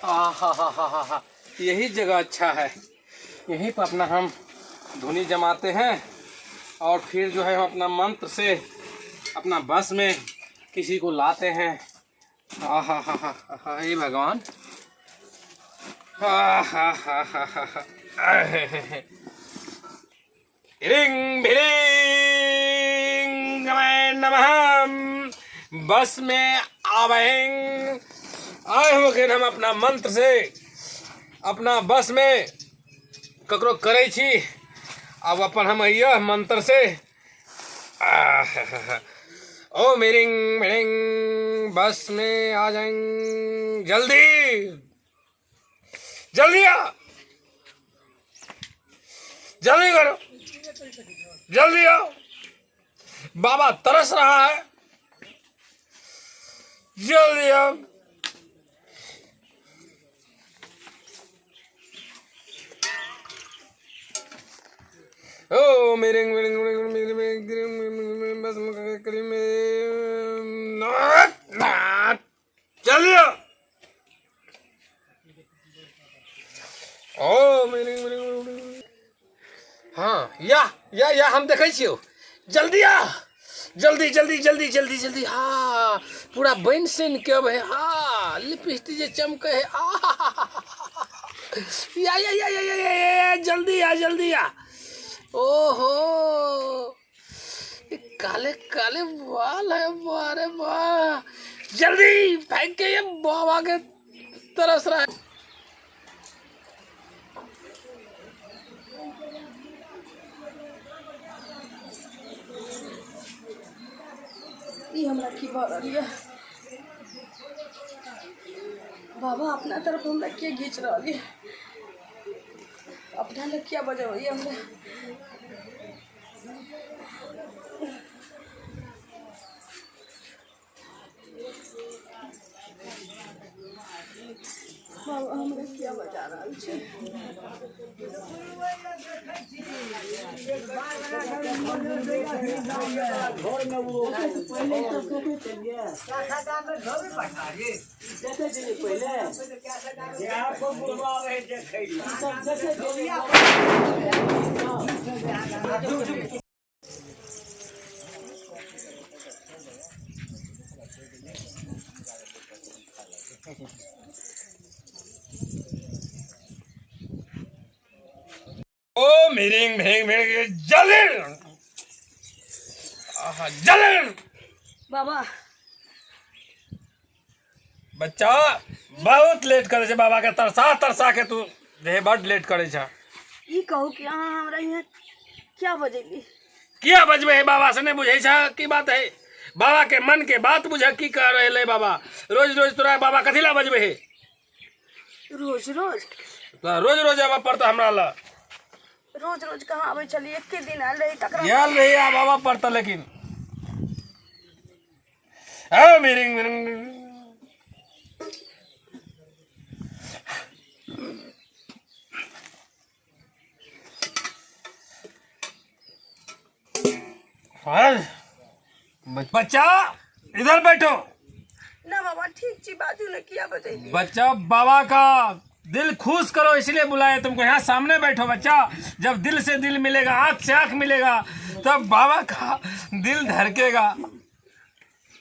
आ हा हा हा हा हा, यही जगह अच्छा है, यहीं पर अपना हम धुनी जमाते हैं और फिर जो है हम अपना मंत्र से अपना बस में किसी को लाते हैं। आ हा हा हा हा, हे भगवान, हा हा हा हा हा हा। रिंग भिरिंग नमः, बस में आवें आए हो के हम अपना मंत्र से अपना बस में ककरो करै छी। अब अपन हम अइयो मंत्र से ओ मेरिंग मेरिंग बस में आ जाएं, जल्दी जल्दी आ, जल्दी करो, जल्दी आओ, बाबा तरस रहा है, जल्दी आओ। ओ मेरे मेरे मेरे मेरे बस चलिए। ओ मेरे मेरे हाँ या या या हम देखै छियौ, जल्दी आ, जल्दी जल्दी जल्दी जल्दी जल्दी। हाँ पूरा बनि सन के अबै है, हाँ लिपस्टिक जे चमकै है, आ या या या या या या, या, जल्दी आ, जल्दी आ। ओहो ये काले काले बाल है, वाह रे वाह, जल्दी फेंक के ये बाबा के तरस रहा है। ई हमरा की भऽ रहल यऽ बाबा, अपना तरफ हमरा किया घीच रहल यऽ, अपना लग किया बजबैया हमरा। बाबा हमरा किया बजा रहल छै। ओ मेरिंग भेंग भेंग जल्दी आहा जल्दी। बाबा बच्चा बहुत लेट करे छे बाबा के, तरसा तरसा के तू जे बड लेट करे छे। ई कहू कि अहाँ हमरा यहाँ क्या बजेली? किया बजबे है बाबा से नहीं बुझे छे की बात है? बाबा के मन के बात बुझे की कह रहे बाबा। रोज रोज तोरा बाबा कथी ला बजबे है? रोज रोज? तो रोज रोज आबऽ पड़ता हमरा ला। रोज रोज कहाँ आबै छली, एके दिन आयल रही तकरा आयल रही, आब आबऽ पड़ता लेकिन। आ मेरिंग मेरिंग बच्चा इधर बैठो ना बाबा, ठीक छी, बाजू ने किया बजेली? बच्चा बाबा का दिल खुश करो इसलिए बुलाए तुमको, यहाँ सामने बैठो बच्चा। जब दिल से दिल मिलेगा, आंख से आंख मिलेगा, तब बाबा का दिल धड़केगा।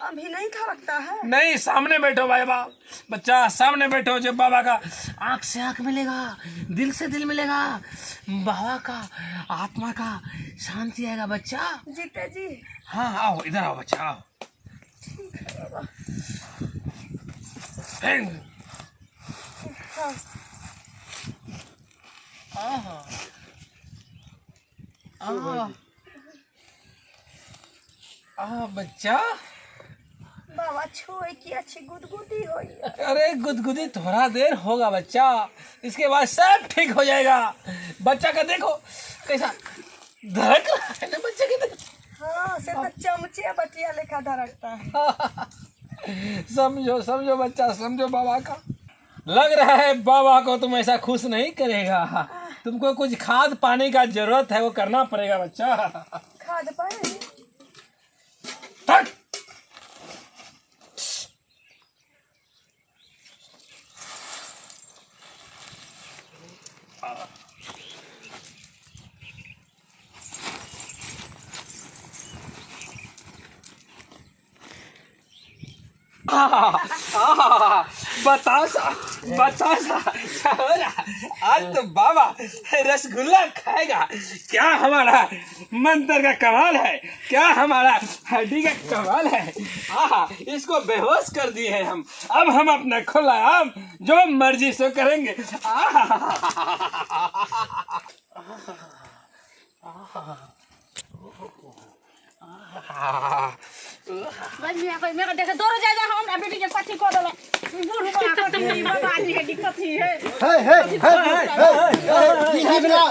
अभी नहीं धड़कता है। नहीं, सामने बैठो भाई बाप, बच्चा सामने बैठो। जब बाबा का आंख से आंख मिलेगा, दिल से दिल मिलेगा, बाबा का आत्मा का शांति आएगा बच्चा। जीते जी। हाँ आओ इधर आओ बच्चा आओ। हाँ। आ बच्चा। बाबा छुए की अच्छी गुदगुदी होई। अरे गुदगुदी थोड़ा देर होगा बच्चा, इसके बाद सब ठीक हो जाएगा। बच्चा का देखो कैसा धड़क रहा है ना बच्चे के। हाँ से तो चमचे बटिया लेखा धड़कता है। समझो समझो बच्चा, समझो बाबा का। लग रहा है बाबा को तुम ऐसा खुश नहीं करेगा, तुमको कुछ खाद पानी का जरूरत है, वो करना पड़ेगा बच्चा। खाद पानी? हट! बतासा बतासा छौरा, आज तो बाबा रसगुल्ला खाएगा। क्या हमारा मंत्र का कमाल है, क्या हमारा हड्डी का कमाल है। आहा, इसको बेहोश कर दिए हैं हम। अब हम अपना खुला आम जो मर्जी से करेंगे। आहा मेरा देखे दौड़ जा जा हमरा बेटी के कथी कऽ देलक बूढ़ कथी बाबा जी है कथी है। हे हे हे हे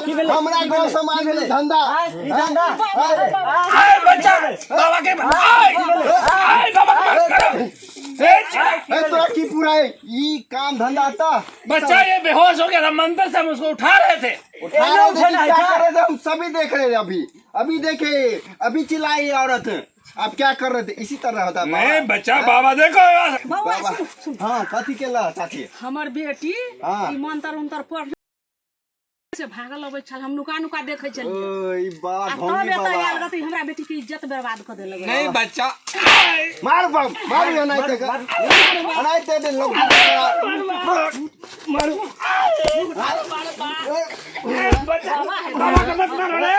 की हमरा गांव समाज में धंधा धंधा। आए बच्चा बाबा के आए आए बाबा के मत करो। ए तोरा की पूरा है ई काम धंधा ता बच्चा ये बेहोश हो गया था, मंत्र से हम उसको उठा रहे थे। उठा रहे थे कि क्या कर रहे थे हम सभी देख रहे थे। अभी अभी देखे अभी चिल्लाई औरत, आप क्या कर रहे थे? इसी तरह होता है नहीं बच्चा बाबा देखो बाबा। हाँ कथी के ला चाची हमर बेटी हाँ। ई मंत्र उंतर पढ़ से भागल अबै छल, हम नुका नुका देखै छलियै। ओ ई बाबा आ तब ढोंगी एतऽ बाबा। आयल रहतै हमरा बेटी के इज्जत बर्बाद कऽ देलक। नहीं बच्चा मार बाप मार अनाइते अनाइते दे लोग मार बच्चा बाबा का मत मारो रे।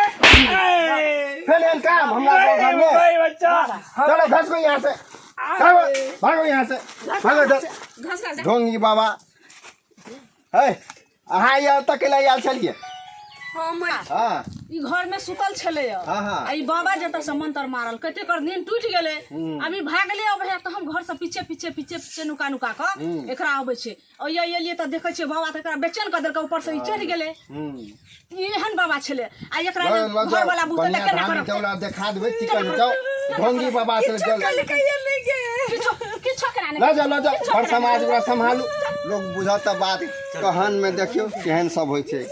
फिर एहन काम हमरा गाँव घर में। भाई बच्चा चलो घस गो यहाँ से, भागो भागो यहाँ से, भागो इधर। घस जा। ढोंगी बाबा है अहाँ आयल तऽ कैला आयल छलियै? हम हाँ ई घर में सुतल छलै। हाँ, हाँ। आ ई बाबा जतऽ से मंत्र मारल कते कर नींद टूटि गेलै। अभी भागले अबै है तऽ हम घर से पीछे पीछे पीछे पीछे नुका नुका कऽ एकरा अबै छै। ओया एलियै तऽ देखै छियै बाबा तऽ एकरा बेचैन कऽ देलकै, ऊपर से ई चढ़ि गेलै। ई एहन बाबा छलै आ एकरा ल घर वाला बुझतै तऽ बढ़िया केना धान करब? चौला देखा देबै चिकन जाओ ढोंगी बाबा से चल किछो किछो केना नहि ल जाओ ल जाओ घर समाज ओकरा सम्हालू। लोग बुझत तऽ बात कहन में देखियौ केहन सब होइ छै।